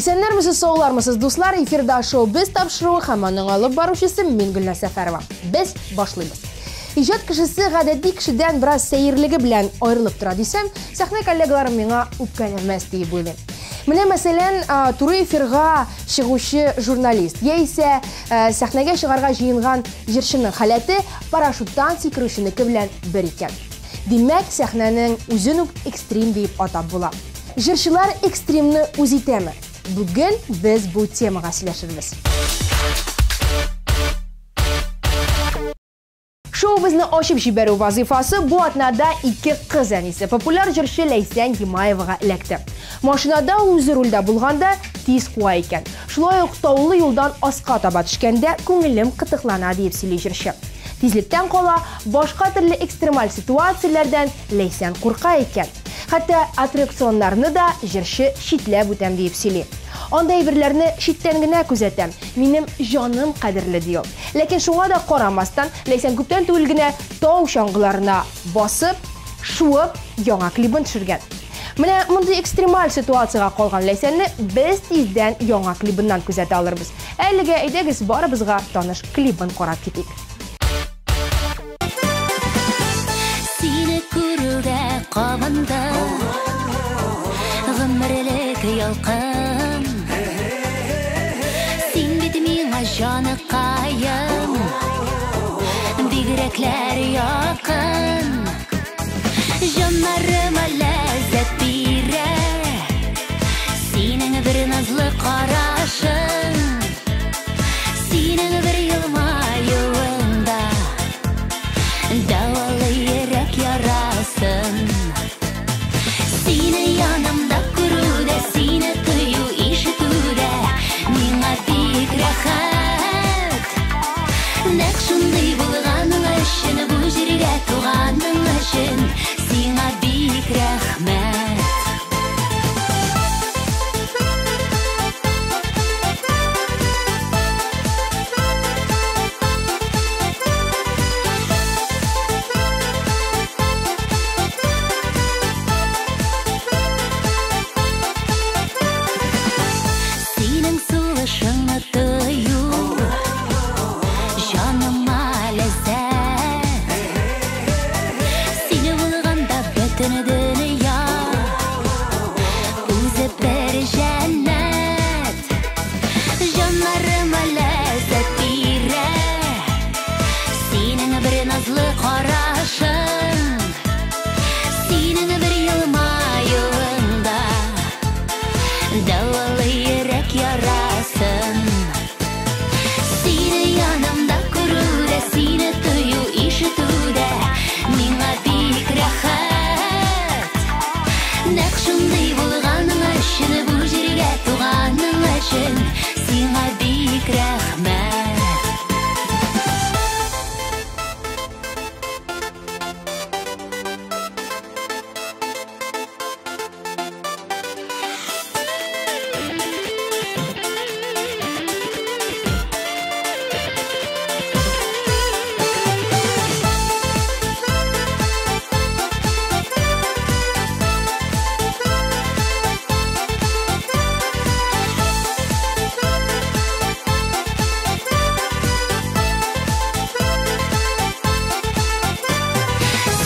Исәннәрмесез, саулармысыз, дуслар, эфирда шоу Без тапшыруы һәм аның алып баручысы мин Гөлназ Сәфәрова. Без башлыйбыз. Иҗат кешесе гадәти кешедән бераз сәерлеге белән аерылып тора дисәм, сәхнә коллегаларым миңа үпкәләмәс диеп уйлыйм. Менә мәсәлән, туры эфирга чыгучы журналист яисә сәхнәгә чыгарга җыенган җырчының халәте парашюттан сикерүченеке белән бер икән. Димәк, сәхнәнең үзен үк экстрим диеп атап була. Җырчылар экстримны үз итәме? Бүген без бу темага сөйләшербез. Шоуыбызны ачып җибәрү вазыйфасы бу атнада ике кыз әнисе, популяр җырчы Ләйсән Гимаевага эләкте. Машинада ул үзе рульдә булганда тиз куа икән. Шулай ук таулы юлдан аска таба төшкәндә күңелем кытыклана диеп сөйли җырчы. Тизлектән кала, башка төрле экстремаль ситуацияләрдән Ләйсән курка икән. Хәтта аттракционнарны да җырчы читләп үтәм диеп сөйли. Анда әйберләрне читтән генә күзәтәм, минем җаным кадерле, ди ул. Ләкин шуңа да карамастан, Ләйсән күптән түгел генә тау чаңгыларына басып, шуып, яңа клибын төшергән. Менә мондый экстремаль ситуациягә калган Ләйсәнне без тиздән яңа клибыннан күзәтә алырбыз. Әлегә әйдәгез барыбызга таныш клибын карап китик. Сине күрүгә кабынды гомерлек ялкын. Син бит миңа җаныкаем, бигрәкләр якын. Җаннарыма ләззәт бирә синең бер назлы карашың, синең бер елмаюың да дәвалый йөрәк ярасын. Сине янымда күрү дә, сине тою, ишетү дә миңа бик рәхәт. Нәкъ шундый булганың өчен, бу җиргә туганың өчен сиңа бик рәхмәт. Синең сулышыңны тою җаныма ләззәт. Сине булганда бөтен дөнья үзе бер җәннәт. Җаннарыма ләззәт бирә синең бер назлы карашың, синең бер елмаюың да дәвалый йөрәк ярасын. Сине янымда күрү дә, сине тою, ишетү дә миңа бик рәхәт. Нәкъ шундый булганың өчен, бу җиргә туганың өчен сиңа бик рәхмәт.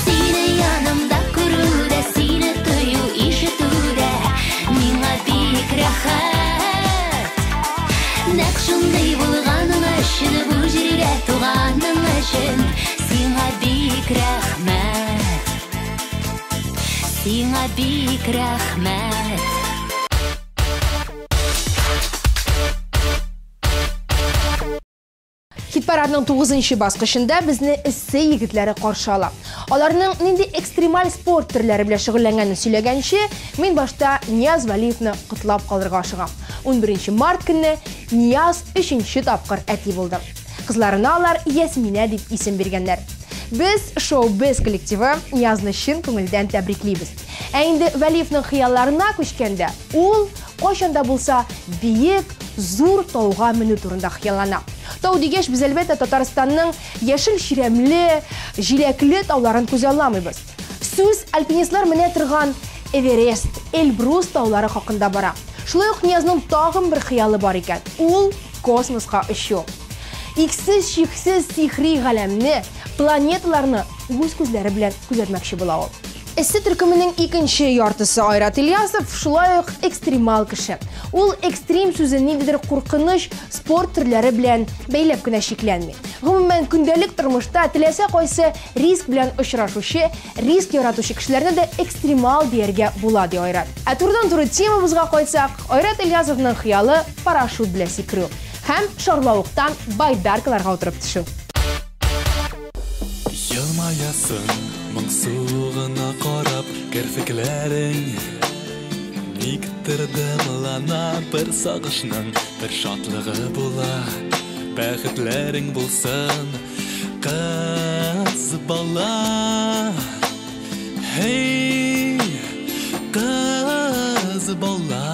Сине янымда күрү дә, сине тою, ишетү дә миңа бик рәхәт. Нәкъ шундый булганың өчен, бу җиргә туганың өчен сиңа бик рәхмәт. Сиңа бик рәхмәт. Хит-парадның 9-нчы баскычында безне эссе егетләре каршы ала. Аларның нинди экстремаль спорт төрләре белән шөгыльләнгәнен сөйләгәнче, мин башта Нияз Вәлиевны котлап калырга ашыгам. 11 март көнне Нияз 3-нче тапкыр әти булды. Кызларына алар Ясминә дип исем биргәннәр. Без шоу-без коллективы Ниязны чын күңелдән тәбриклибез. Ә инде Вәлиевның хыялларына күчкәндә, ул кайчан да булса биек, зур тауга менү турында хыяллана. Тау дигәч, без әлбәттә Татарстанның яшел чирәмле, җиләкле тауларын күзалламыйбыз. Сүз альпинистлар менә торган Эверест, Эльбрус таулары хакында бара. Шулай ук Ниязның тагын бер хыялы бар икән. Ул космоска очу. Иксез-чиксез сихри галәмне, планеталарны үз күзләре белән күзәтмәкче була ул. Эссе төркеменең икенче яртысы Айрат Ильясов шулай ук экстремал кеше. Ул экстрим сүзен ниндидер куркыныч спорт төрләре белән бәйләп кенә чикләнми. Гомумән, көндәлек тормышта теләсә кайсы риск белән очрашучы, риск яратучы кешеләрне дә экстремал дияргә була, ди Айрат. Ә турыдан-туры темабызга кайтсак, Айрат Ильясовның хыялы парашют белән сикерү һәм шарлавыктан байдаркаларга утырып төшү. Елмаясың, моңсу гына карап, керфекләрең никтер дымлана, бер сагышның бер шатлыгы була. Бәхетләрең булсын, кыз бала. Hey, кыз бала.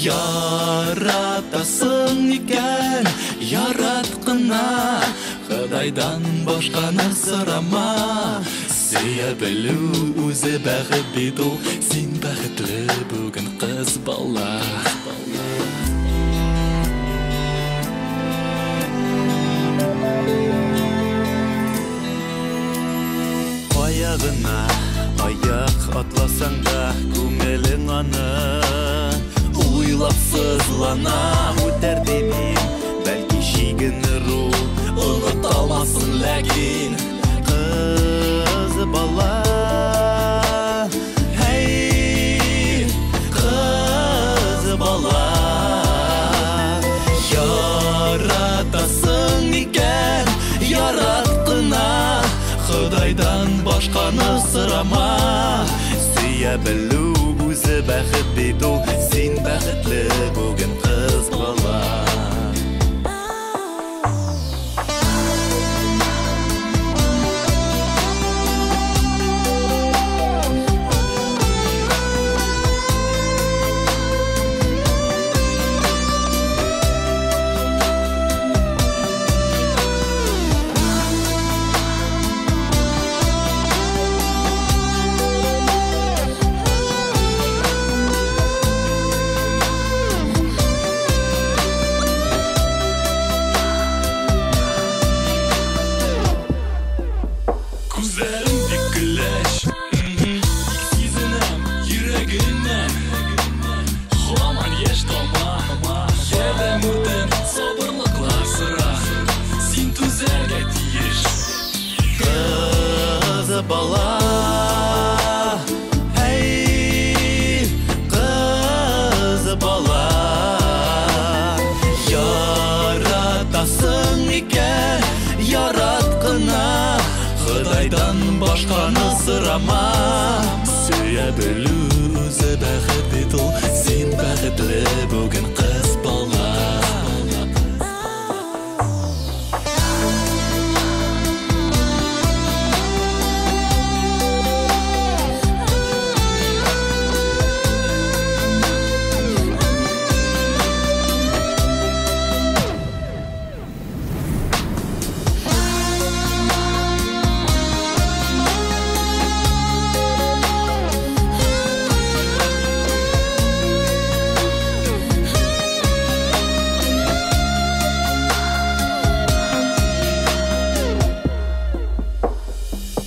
Яратасың икән, ярат кына, Ходайдан башканы сорама. Сөя белү үзе бәхет бит ул, син бәхетле бүген, кыз бала. Кая гына аяк атласаң да, күңелең аны уйлап сызлана. Үтәр димим, бәлки чигенер ул, оныта алмассың ләкин, кыз бала. Һәй, кыз бала. Яратасың икән, ярат кына, Ходайдан башканы сорама. Сөя белү үзе бәхет бит ул, син бәхетле бүген, кыз бала. Күзләрең бик көләч, тик сизенәм йөрәгеңнән, һаман яшь тама. Ярдәм үтен, сабырлыклар сора, син түзәргә тиеш. Кыз бала, һәй, кыз бала. Яратасың икән, ярат кына, Ходайдан башканы сорама. Сөя белү үзе бәхет бит ул, син бәхетле бүген, кыз бала.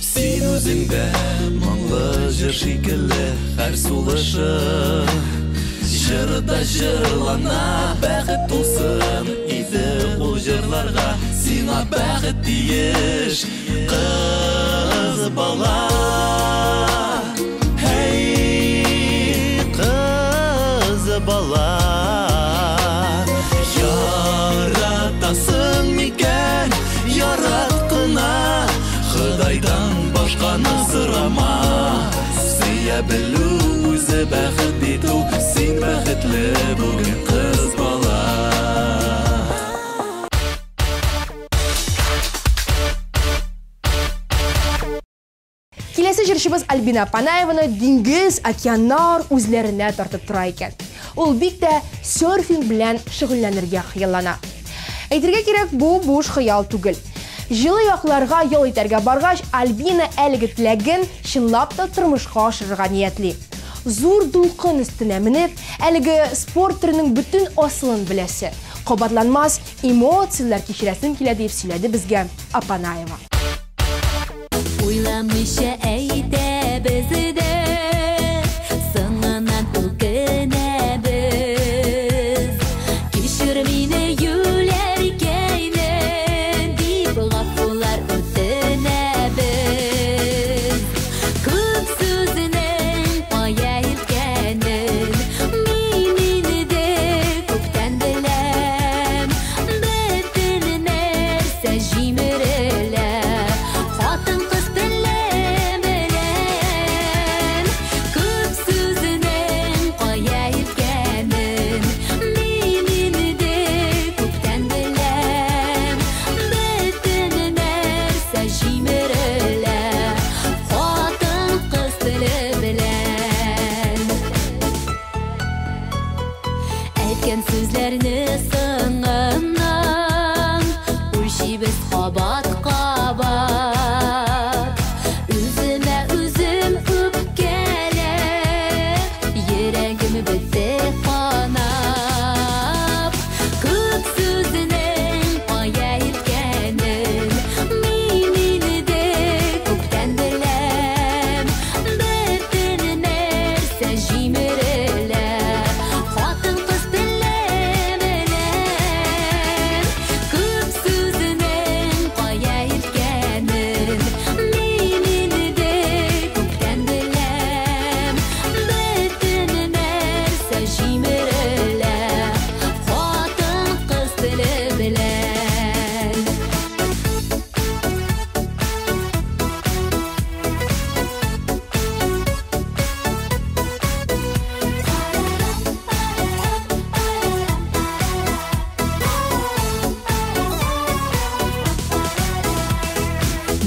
Син үзең дә моңлы җыр шикелле, һәр сулышың җырда җырлана. Бәхет тулсын иде ул җырларга, сиңа бәхет тиеш, кыз бала. Һәй, кыз бала. Яратасың микән, ярат кына, Ходайдан башканы сорама. Сөя белү үзе бәхет бит ул, син бәхетле бүген, кыз бала. Киләсе җырчыбыз Альбина Панаеваны диңгез, океаннар үзләренә тартып тора икән. Ул бик тә серфинг белән шөгыльләнергә хыяллана. Әйтергә кирәк, бу буш хыял түгел. Җылы якларга ял итәргә баргач, Альбина әлеге теләген чынлап та тормышка ашырырга ниятли. зур дулкын өстенә менеп, әлеге спорт төренең бөтен асылын беләсе, кабатланмас эмоцияләр кичерәсем килә, дип сөйләде безгә Апанаева. Уйламыйча әйтәбез дә, соңыннан үкенәбез. Кичер мине, юләркәйне, дип гафулар үтенәбез. Күп сүзнең кая илткәнен мин инде күптән беләм. Бөтен нәрсә җимерелә хатын-кыз теле белән. Күп сүзнең кая илткәнен мин инде күптән беләм. Бөтен нәрсә җимерелә хатын-кыз теле белән. Әйткән сүзләрне соңыннан үлчибез кабат-кабат. Үземә үзем үпкәләп, йөрәгем бетте канап. Күп сүзнең кая илткәнен мин инде күптән беләм. Бөтен нәрсә җимерелә хатын-кыз теле белән. Күп сүзнең кая илткәнен мин инде күптән беләм. Бөтен нәрсә җимерелә хатын-кыз теле белән.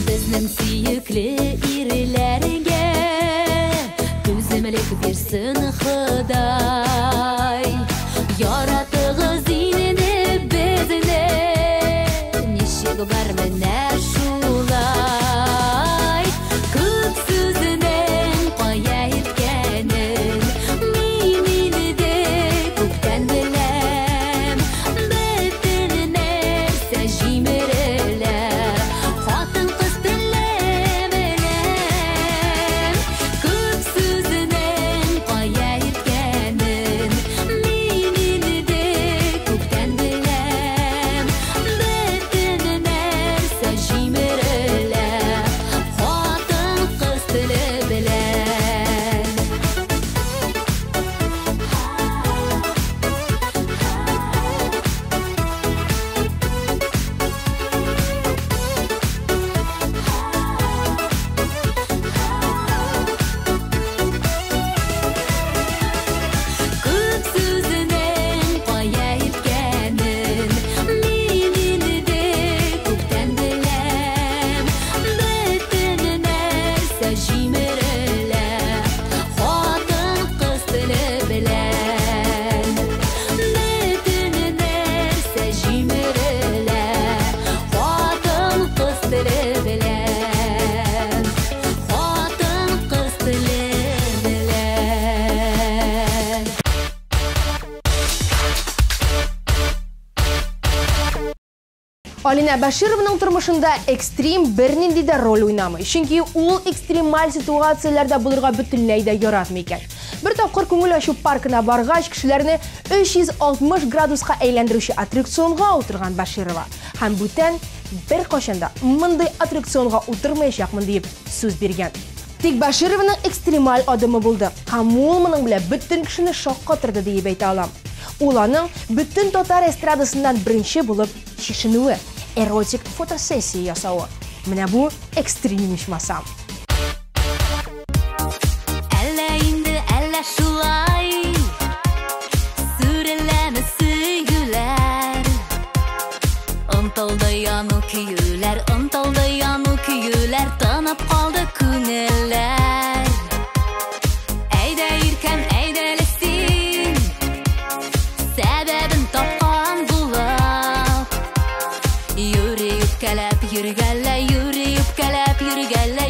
Безнең сөекле ирләргә түземлек бирсен Ходай. Яратыгыз инде безне, ничек бар менә шулай. Күп сүзнең кая илткәнен мин инде күптән беләм. Бөтен нәрсә җимерелә хатын-кыз теле белән. Күп сүзнең кая илткәнен мин инде күптән беләм. Бөтен нәрсә җимерелә хатын-кыз теле белән. Күп сүзнең кая илткәнен мин инде күптән беләм. Бөтен нәрсә җимерелә хатын-кыз теле белән. Бөтен нәрсә җимерелә хатын-кыз теле белән. Хатын-кыз теле белән. Алинә Бәшированың тормышында экстрим бернинди дә роль уйнамый. Чөнки ул экстремаль ситуацияләрдә булырга бөтенләй дә яратмый икән. Бер тапкыр күңел ачу паркына баргач, кешеләрне 360 градуска әйләндерүче аттракционга утырган Бәширова. Һәм бүтән бер кайчан да мондый аттракционга утырмаячакмын дип сүз биргән. Тик Бәшированың экстремаль адымы булды. Һәм ул моның белән бөтен кешене шаккатырды диеп әйтә алам. Ул аның бөтен татар эстрадасыннан беренче булып чишенүе, эротик фотосессия ясавы. Менә бу экстрим ичмасам. Әллә инде, әллә шулай сүреләме сөюләр. Онтылды яну көюләр, онтылды яну көюләр, тынып калды күңелләр. Әйдә иркәм, әйдә әле син, сәбәбен тапкан булып. Юри үпкәләп йөргәлә, юри үпкәләп йөргәлә,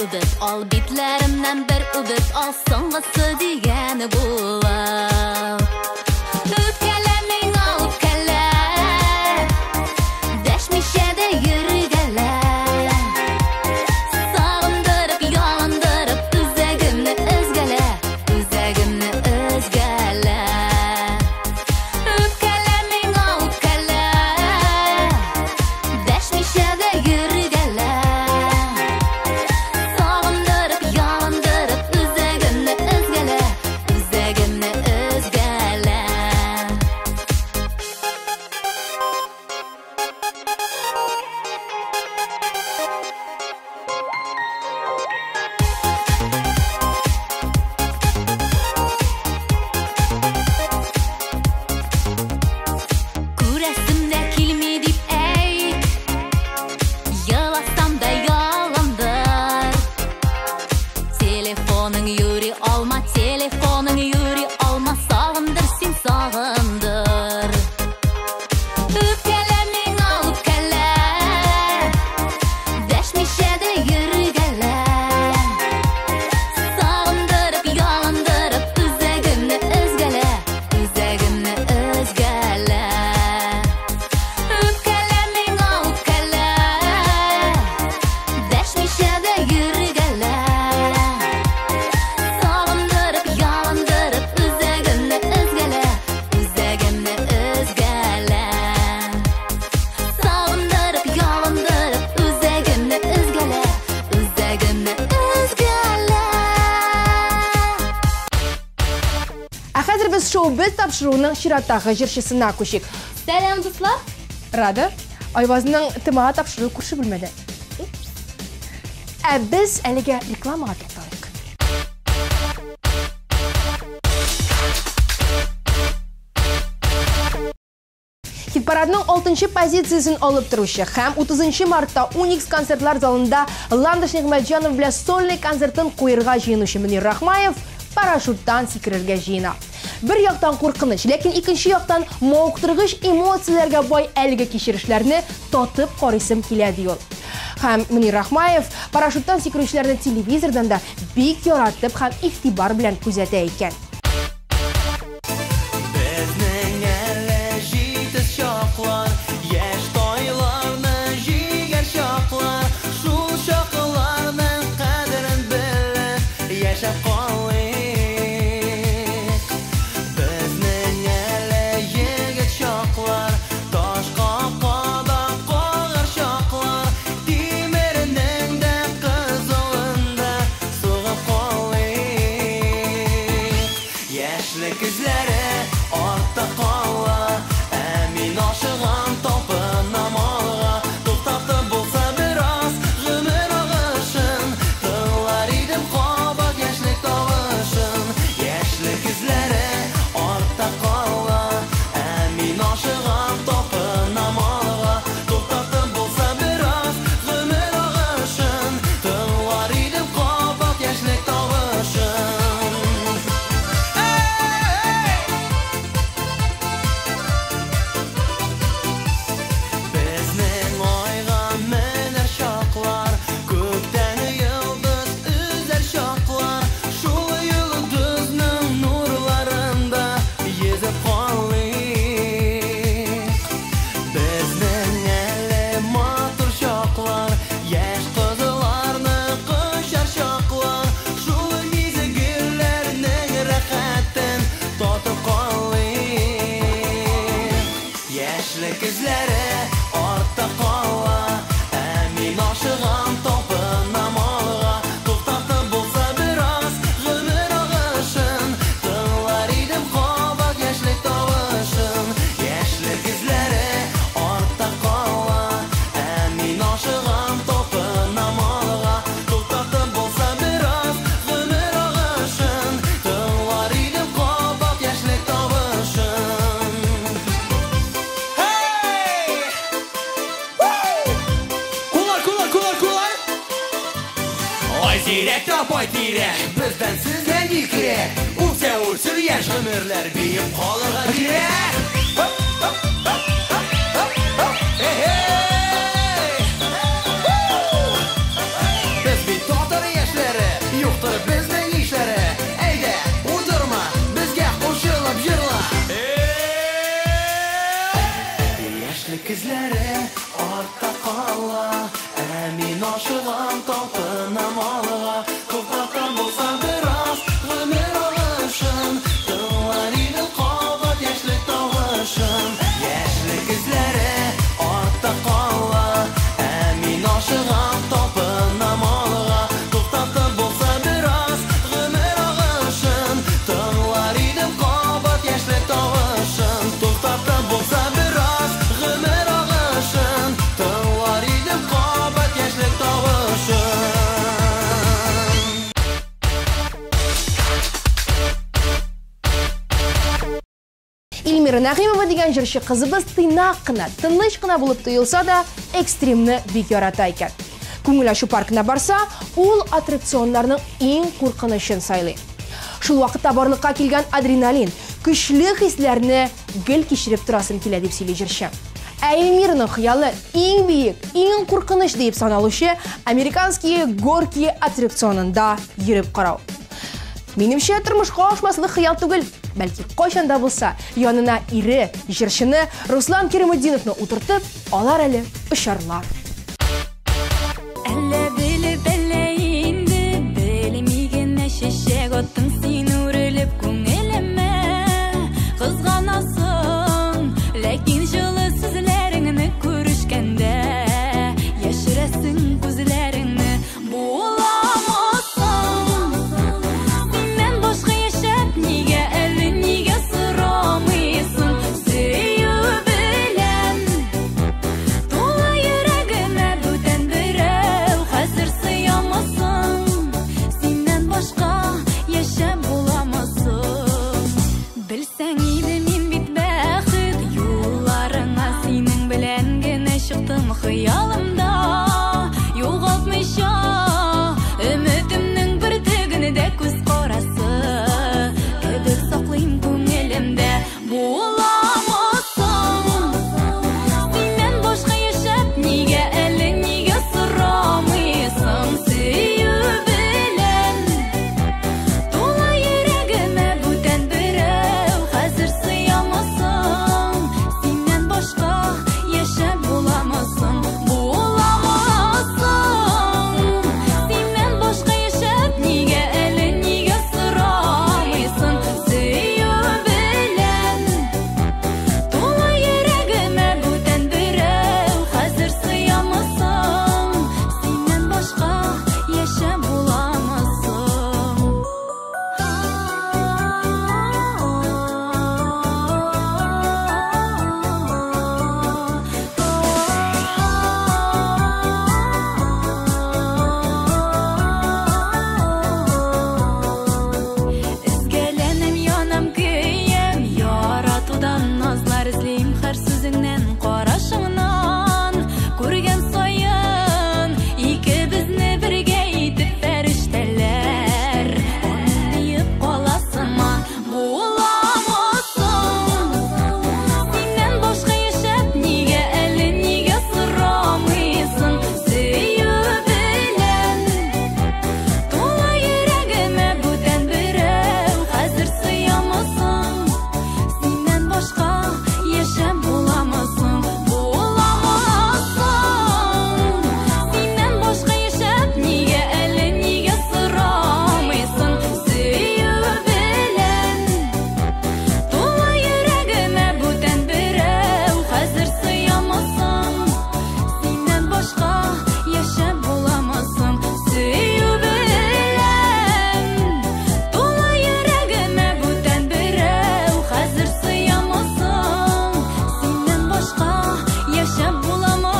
үбеп ал, битләремнән бер үбеп ал, соңгысы дигәне була. Үпкәлә миңа, үпкәлә, дәшмичә дә йөргәлә. Сагындырып, ялындырып, үзәгемне өзгәлә, үзәгемне өзгәлә. Үпкәлә миңа, үпкәлә, дәшмичә дә йөргәлә. Сагындырып, ялындырып, үзәгемне өзгәлә, үзәгемне өзгәлә. Күрәсем дә килми дип әйт, еласам да яландыр. Телефоның юри алма, телефоның юри алма, сагындыр син, сагындыр. Үпкәлә миңа, үпкәлә, дәшмичә дә йөргәлә. Сагындырып, ялындырып, үзәгемне өзгәлә, үзәгемне өзгәлә. Үпкәлә миңа, үпкәлә, дәшмичә дә йөргәлә. Сагындырып, ялындырып, үзәгемне өзгәлә, үзәгемне өзгәлә. Сагындырып, ялындырып, үзәгемне өзгәлә, үзәгемне өзгәлә. Ә хәзер без шоу-без тапшыруының чираттагы җырчысына күчик. Сәлам, дуслар! Рада, Айвазның ТМА тапшыруы күрше бүлмәдә. Ә без әлегә рекламага тукталыйк. Хит-парадның 6-нчы позициясен алып торучы һәм 30 мартта Уникс концертлар залында Ландыш Нигъмәтҗанов белән сольный концертын куерга җыенучы Мөнир Рахмаев парашюттан сикерергә җыена. Бер яктан куркыныч, ләкин икенче яктан мавыктыргыч эмоцияләргә бай әлеге кичерешләрне татып карыйсым килә, ди ул. Һәм Мөнир Рахмаев парашюттан сикерүчеләрне телевизордан да бик яратып һәм игътибар белән күзәтә икән. Безнең әле җитез чаклар, яшь тайларны җигәр чаклар, шул чакларның кадерен белеп яшәп калыйк. Безнең әле егет чаклар, ташка кадап кагар чаклар, тимернең дә кызылын да сугып калыйк. Яшьлек эзләре артта кала, ә мин ашыгам, талпынам алга. Туктатып булса бераз гомер агышын, тыңлар идем кабат яшьлек тавышын. Яшьлек эзләре артта кала, ә мин ашыгам, талпынам алга. Туктатып булса бераз гомер агышын, тыңлар идем кабат яшьлек тавышын. Безнең айга менәр чаклар, күктән йолдыз өзәр чаклар, шул йолдызның нурларында йөзеп калыйк. Безнең әле матур чаклар, яшь кызларны кочар чаклар, шул мизгелләрнең рәхәтен татып калыйк. Яшьлек эзләре артта кала, ә мин ашыгам, талпынам алга. Туктатып булса бераз гомер агышын, тыңлар идем кабат яшьлек тавышын. Яшьлек эзләре артта кала, ә мин ашыгам, талпынам алга. Туктатып булса бераз гомер агышын, тыңлар идем кабат яшьлек тавышын. Hey! Куллар, куллар, куллар, куллар! Ай зирәк тә апай тирәк, бездән сезгә ни кирәк? Үсә үсер яшь гомерләр, биеп калырга кирәк. Хоп, хоп, хоп, хоп, хоп. Эй-эй! Без бит татар яшь ашыгам, талпынам алга, туктатам булса бераз гомер агышын, тыңлар идем кабат яшьлек тавышын. Яшьлек эзләре артта кала, ә мин ашыгам, талпынам алга, туктатып булса бераз гомер агышын, тыңлар идем кабат яшьлек тавышын. Туктатып булса бераз гомер агышын, тыңлар идем кабат яшьлек тавышын. Эльмира Нәгыймова дигән җырчы кызыбыз тыйнак кына, тыныч кына булып тоелса да, экстримны бик ярата икән. Күңел ачу паркына барса, ул аттракционнарның иң куркынычын сайлый. Шул вакытта барлыкка килгән адреналин, көчле хисләрне гел кичереп торасым килә дип сөйли җырчы. Ә Эльмираның хыялы иң биек, иң куркыныч дип саналучы американские горки аттракционында йөреп карау. Минемчә, тормышка ашмаслык хыял түгел, бәлки кайчан да булса янына ире, җырчыны Руслан Керимутдиновны утыртып, алар әле очарлар. Әллә белеп, әллә инде белми генә чәчәк аттың син үрелеп күңелемә. Кызганасың, ләкин җылы сүзләреңне күрешкәндә яшерәсең күзләреңне. Буламасың, синнән башка яшәп нигә әле нигә сорамыйсың? Сөю белән тулы йөрәгемә бүтән берәү хәзер сыямасың. Синнән башка яшәп буламасың. Белсәң иде мин бит бәхет юлларыңа синең белән генә чыктым хыялымда. Югалтмыйча өметемнең бөртеген дә күз карасы кебек саклыйм күңелемдә. Буламасың, синнән башка яшәп нигә әле нигә сорамыйсың? Сөю белән тулы йөрәгемә бүтән берәү хәзер сыямасың. Синнән башка яшәп буламасың. Буламасың, синнән башка яшәп нигә әле нигә сорамыйсың? Сөю белән тулы йөрәгемә бүтән берәү хәзер сыямасың. Синнән башка яшәп буламасың. Өзгәләнем, янам, көям, яратудан назлар эзлим һәр сүзеңнән, карашыңнан. Күргән саен икебезне бергә итеп фәрештәләр Аниеп каласыман. Буламасың, синнән башка яшәп нигә әле нигә сорамыйсың? Сөю белән тулы йөрәгемә бүтән берәү хәзер сыямасың. Синнән башка яшәп буламасың. Буламасың, синнән башка яшәп нигә әле нигә сорамыйсың? Сөю белән тулы йөрәгемә бүтән берәү хәзер сыямасың. Синнән башка яшәп буламасың. Сөю белән тулы йөрәгемә бүтән берәү хәзер сыямасың. Синнән башка яшәп буламасың.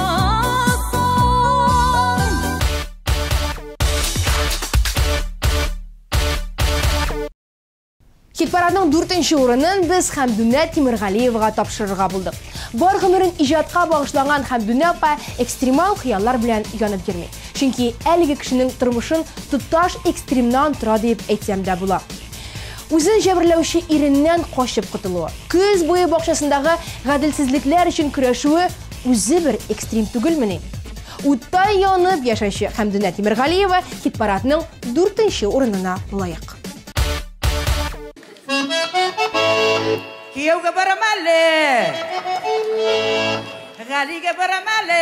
Хит-парадның 4нче урынын без Хәмдүнә Тимергалиевага тапшырырга булдык. Бар гомерен иҗатка багышланган Хәмдүнә апа экстремал хыяллар белән янып йөрми. Чөнки әлеге кешенең тормышын тоташ экстремнан тора дип әйтсәм дә була. Үзен җәберләүче иреннән качып котылуы, көз буе бакчасындагы гаделсезлекләр өчен көрәшүе үзе бер экстрим түгелмени? Утта янып яшәүче Хәмдүнә Тимергалиева хит-парадның 4нче урынына лаек. Кияүгә барам әле. Галигә барам әле.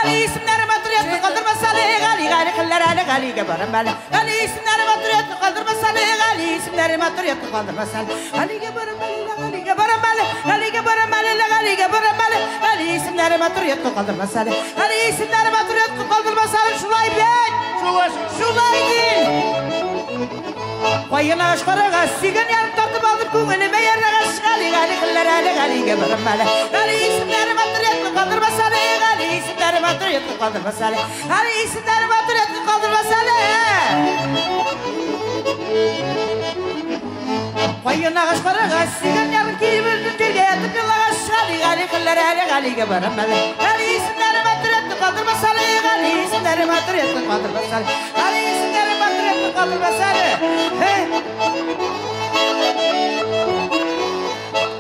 Гали исемнәре матур ятты калдырмас әле, Гали, Гали хәлләр әле, Галигә барам әле. Гали исемнәре матур ятты калдырмас әле, Гали исемнәре матур ятты калдырмас әле. Галигә барам әле, Галигә барам әле, Галигә барам әле, Галигә барам әле. Гали исемнәре матур ятты калдырмас әле. Гали исемнәре матур ятты калдырмас әле. Шулай бит. Шулай, шулай ди. Кайын агач карагач, сөйгән ярым тартып алдым күңелемә ярагач. Гали, Гали хәлләр әле, Галигә барам әле. Гали исемнәре матур ятты калдырмас әле, Гали исемнәре матур ятты калдырмас әле. Гали исемнәре матур ятты калдырмас әле. Кайын агач карагач, сөйгән ярым килеп җиргә ятып елагач. Гали, Гали хәлләр әле, Галигә барам әле. Гали исемнәре матур ятты калдырмас әле, Гали исемнәре матур ятты калдырмас әле. Гали исемнәре матур ятты калдырмас әле.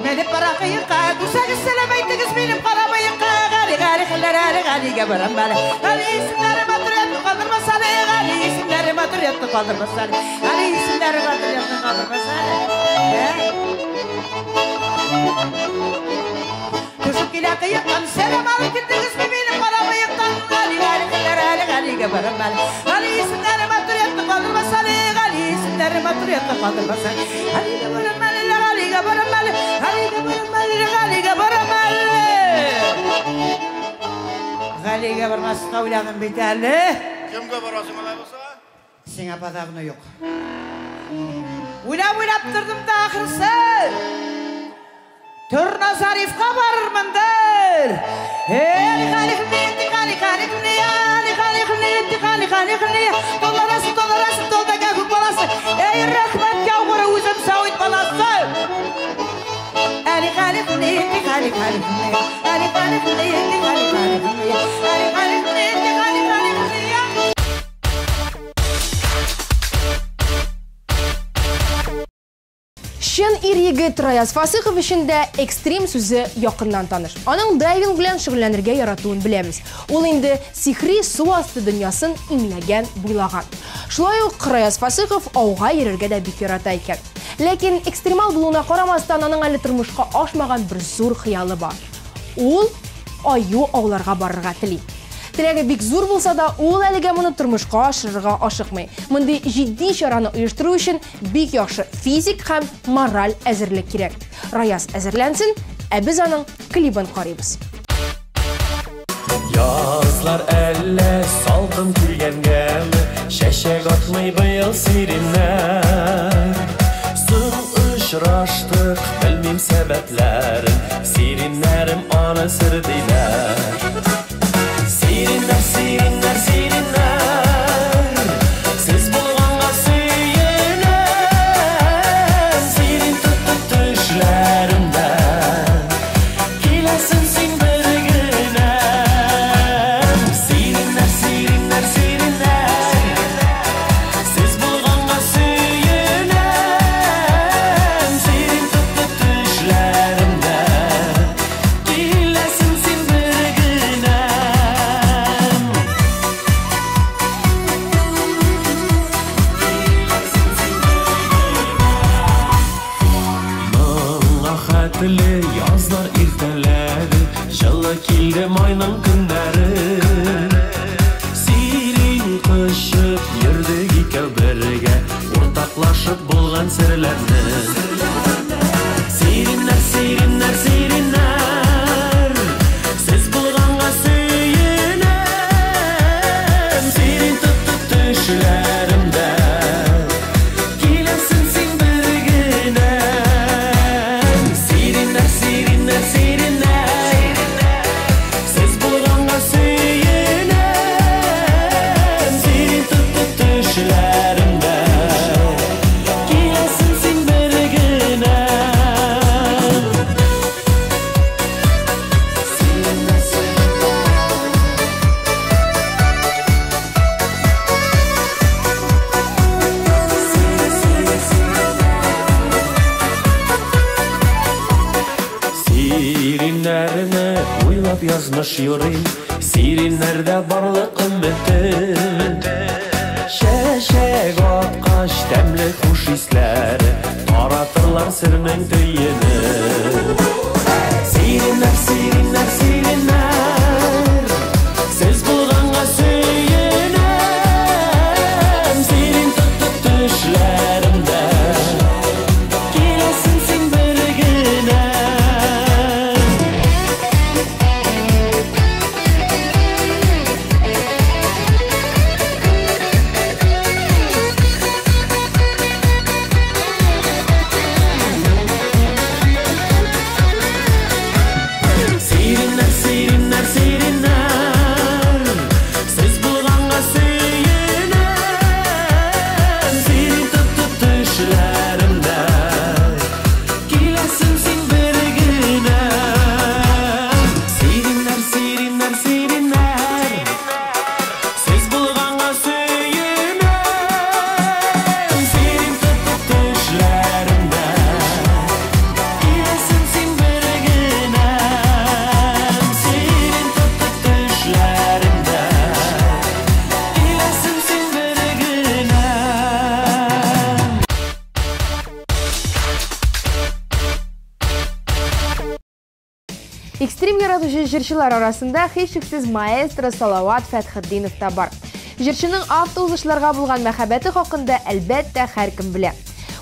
Менеп бара кыекка, күрсәгез сәлам әйтегез минем кара мыекка. Гали, Гали хәлләр әле, Галигә барам әле. Гали исемнәре матур ятты калдырмас әле, Гали исемнәре матур ятты калдырмас әле. Гали исемнәре матур ятты калдырмас әле. Төшеп килә кыектан, сәлам алып килдегезме минем кара мыектан? Гали, Гали хәлләр әле, Галигә барам әле. Гали исемнәре матур ятты калдырмас әле, Гали исемнәре матур ятты калдырмас әле. Галигә барам әле, Галигә барам әле, Галигә барам әле, Галигә барам әле. Галигә бармаска уйладым бит әле. Кемгә барасың алай булса? Сиңа падагны юк. Уйлап-уйлап тордым да ахырсы. Торна Зарифка барырмындыр. Эй, Гали, Гали, Гали, Гали, Гали, Гали, Гали, Гали, толарасы, толарасы, толдага күк баласы. Эй, рәхмәт яугыры үзем сауит баласы. Али, Гали, Гали, Гали, Гали, Гали, Гали, Гали, Гали, Гали, Гали, Гали, Гали, Гали. Чын ир-егет Раяз Фасыхов өчен дә экстрим сүзе якыннан таныш. Аның дайвинг белән шөгыльләнергә яратуын беләбез. Ул инде сихри су асты дөньясын иңләгән, буйлаган. Шулай ук Раяз Фасыхов ауга йөрергә дә бик ярата икән. Ләкин экстремал булуына карамастан, аның әле тормышка ашмаган бер зур хыялы бар. Ул аю ауларга барырга тели. Теләге бик зур булса да, ул әлегә моны тормышка ашырырга ашыкмый. Мондый җитди чараны оештыру өчен бик яхшы физик һәм мораль әзерлек кирәк. Раяз әзерләнсен, ә без аның клибын карыйбыз. Язлар әллә салкын килгәнгәме, чәчәк атмый быел сиреннәр. Соң очраштык, белмим сәбәпләрен, сиреннәрем аны сер диләр. Сиреннәр, сиреннәр, сиреннәр, сез булганга сөенәм, сирен тотып төшләремдә, киләсең син бер генә. Сиреннәр, сиреннәр, сиреннәр, сез булганга сөенәм, сирен тотып төшләремдә, киләсең син бер генә. Моңа хәтле язлар иртәләде, җылы килде майның көннәре. Сирин кочып йөрдек икәү бергә, уртаклашып булган серләрне. Сиреннәр, сиреннәр, сиреннәр, сез булганга сөенәм, сирен тотып төшләремдә, киләсең син бер генә. Сиреннәр, сиреннәр, сиреннәр, сез булганга сөенәм, сирен тотып төшләремдә, киләсең син бер генә. Сиреннәрне уйлап язмыш юрый, сиреннәрдә барлык өмете. Чәчәк аткач тәмле хуш исләре, таратырлар сернең төене. Сиреннәр, сиреннәр, сиреннәр, сез яратучы җырчылар арасында һичшиксез маэстро Салават Фәтхетдинов та бар. Җырчының автоузышларга булган мәхәббәте хакында, әлбәттә, һәркем белә.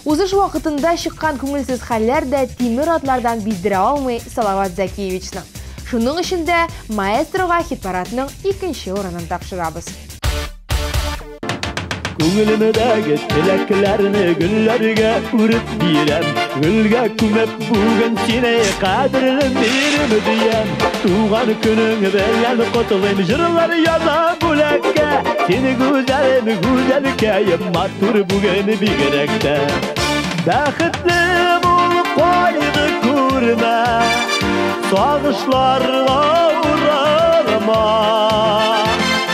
Узыш вакытында чыккан күңелсез хәлләр дә тимер атлардан биздерә алмый Салават Зәкиевичны. Шуның өчен дә маэстрога хит-парадның икенче урынын тапшырабыз. Күңелемдәге теләкләрне гөлләргә үреп бирәм. Гөлгә күмеп бүген сине кадерлем бирем диям. Туган көнең белән котлыйм, җырлар язам бүләккә. Сине гүзәлем, гүзәлкәем, матур бүген бигрәк тә. Бәхетле бул, кайгы күрмә, сагышларга уралма.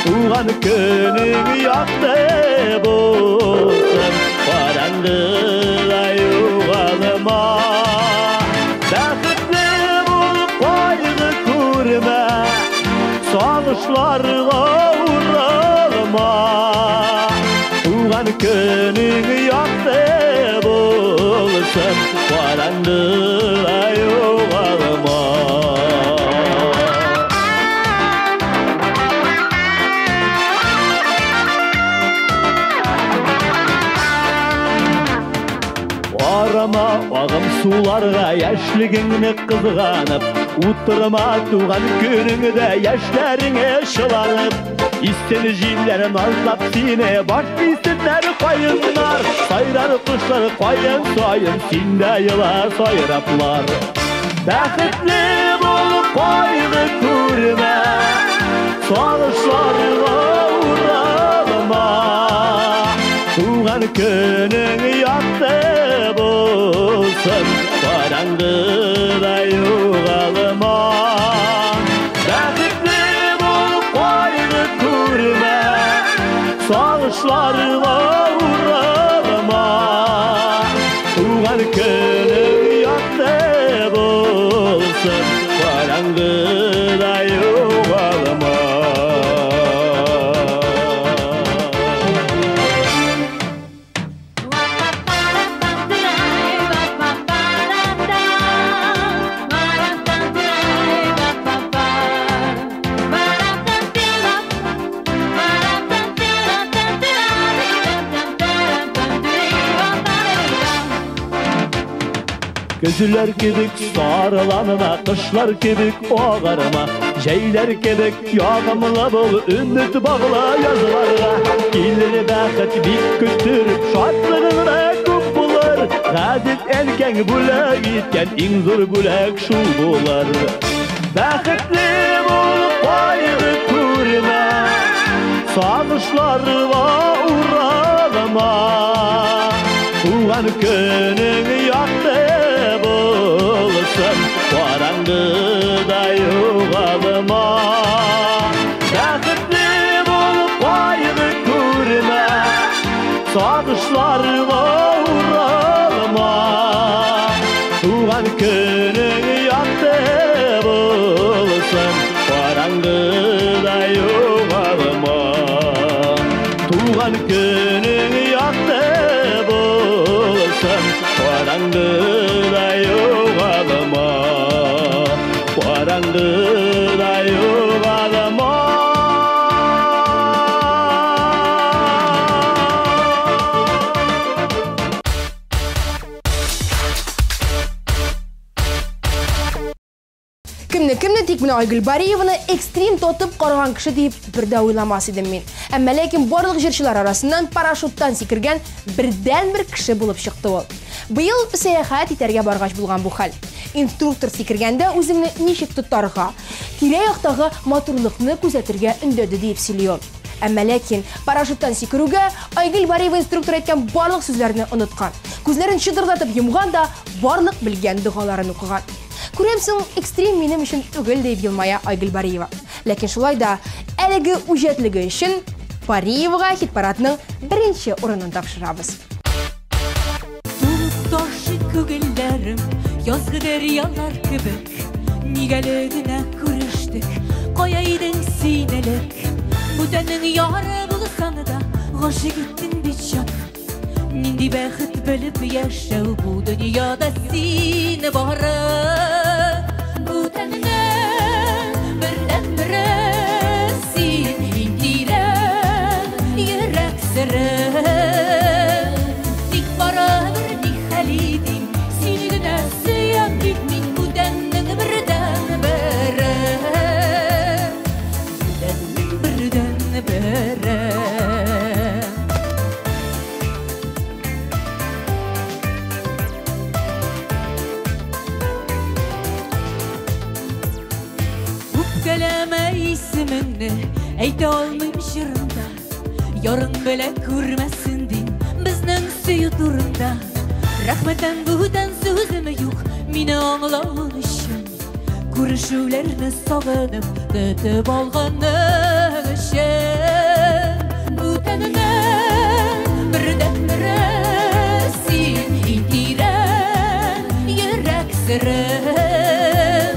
Туган көнең якты булсын, караңгыда югалма. Бәхетле бул, кайгы күрмә, сагышларга уралма. Туган көнең якты булсын, караңгыда югалма. Арама ағым суларға яшьлегеңне кызганып, утырма туган көнеңдә яшьләреңә шыланып. Истен җилләр назлап сине, баш исеннәр каеннар, сайрар кошлар каен саен, син дә ела сайраплар. Бәхетле бул, кайгы күрмә, сагышларга уралма. Туган көнең якты булсын, караңгыда югалма. Бәхетле бул, кайгы күрмә, сагышларга уралма. Туган көнең якты булсын, караңгыда югалма. Көзләр кебек сарыланма, кышлар кебек агарма, җәйләр кебек ягымлы бул, өмет багла язларга. Килер бәхет бик көттереп, шатлыгың да күп булыр. Газиз әнкәң бүләк иткән иң зур бүләк шул булыр. Бәхетле бул, кайгы күрмә, сагышларга уралма. Туган көнең якты булсын, караңгыда югалма. Бәхетле бул, кайгы күрмә, сагышларга уралма. Туган көнең якты булсын, караңгыда югалма. Туган көнең якты булсын, караңгыда югалма. Караңгыда югалма. Кемне-кемне тик менә Айгөл Бариеваны экстрим тотып караган кеше дип бер дә уйламас идем мин. Әмма ләкин барлык җырчылар арасыннан парашюттан сикергән бердән-бер кеше булып чыкты ул. Быел сәяхәт итәргә баргач булган бу хәл. Инструктор сикергәндә үзеңне ничек тотарга, тирә-яктагы матурлыкны күзәтергә өндәде дип сөйли ул. Әмма ләкин парашюттан сикерүгә Айгөл Бариева инструктор әйткән барлык сүзләрне оныткан. Күзләрен чытырдатып йомган да барлык белгән догаларын укыган. Күрәмсең, экстрим минем өчен түгел дип елмая Айгөл Бариева. Ләкин шулай да әлеге үҗәтлеге өчен Бариевага хит-парадның беренче урынын тапшырабыз. Тулып ташый күңелләрем, язгы дәрьялар кебек. Нигә әле генә күрештек, кая идең син элек? Бүтәннең яры булсаң да, гашыйк иттең бит җаным. Нинди бәхет белеп яшәү бу дөньяда син бары. Бүтәннең бере син, иң тирән йөрәк серем. Тик барыбер ни хәл итим, сине генә сөям бит мин, бүтәннең бердән-бере. Бүтәннең бердән-бере. Үпкәләмә исемеңне, әйтә алмыйм җырымда. Ярың белә күрмәсен дим, безнең сөю турында. Рәхмәттән бүтән сүзем юк, мине аңлавың өчен. Күрешүләрне сагынып, көтеп алганың өчен. Бүтәннең бердән-бере син, иң тирән йөрәк серем.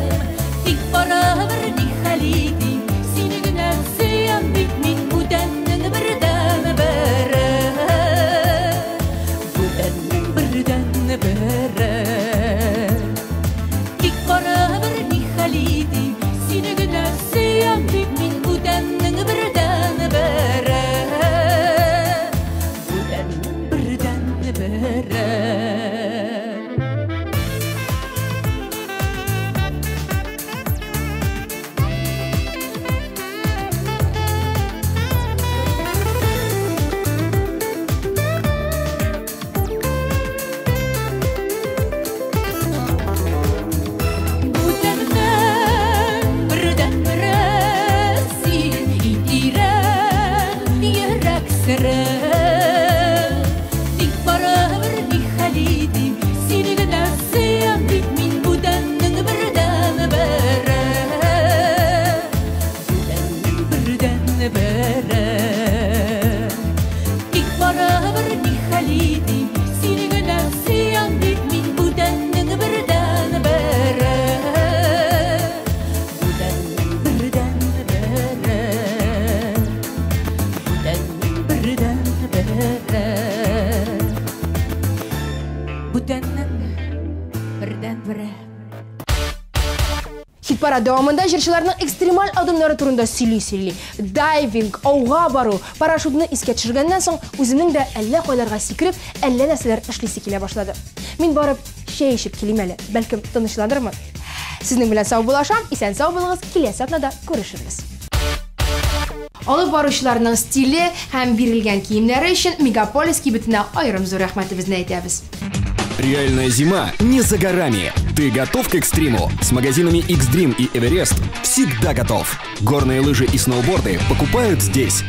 Тик барыбер ни хәл итим, сине генә сөям бит мин, бүтәннең бердән-бере. Бүтәннең бердән-бере. Тик барыбер ни хәл итим, сине генә сөям бит мин, бүтәннең бердән-бере. Бүтәннең бердән-бере. Бүтәннең бердән-бере син, иң тирән йөрәк серем. Тик барыбер ни хәл итим, сине генә сөям бит мин, бүтәннең бердән-бере. Бүтәннең бердән-бере. Тик барыбер ни хәл итим, сине генә сөям бит мин, бүтәннең бердән-бере. Бүтәннең бердән-бере. Бүтәннең бердән-бере. Бүтәннең бердән-бере. Хит-парад дәвамында җырчыларның экстремаль адымнары турында сөйли-сөйли, дайвинг, ауга бару, парашютны искә төшергәннән соң үземнең дә әллә кайларга сикереп, әллә нәрсәләр эшлисе килә башлады. Мин барып чәй эчеп килим әле, бәлкем тынычланырмын. Сезнең белән саубуллашам, исән-сау булыгыз, киләсе атнада күрешербез. Алып баручыларның стиле һәм бирелгән киемнәре өчен Мегаполис кибетенә аерым зур рәхмәтебезне әйтәбез. Реальная зима не за горами. Ты готов к экстриму? С магазинами X-Dream и Эверест всегда готов. Горные лыжи и сноуборды покупают здесь.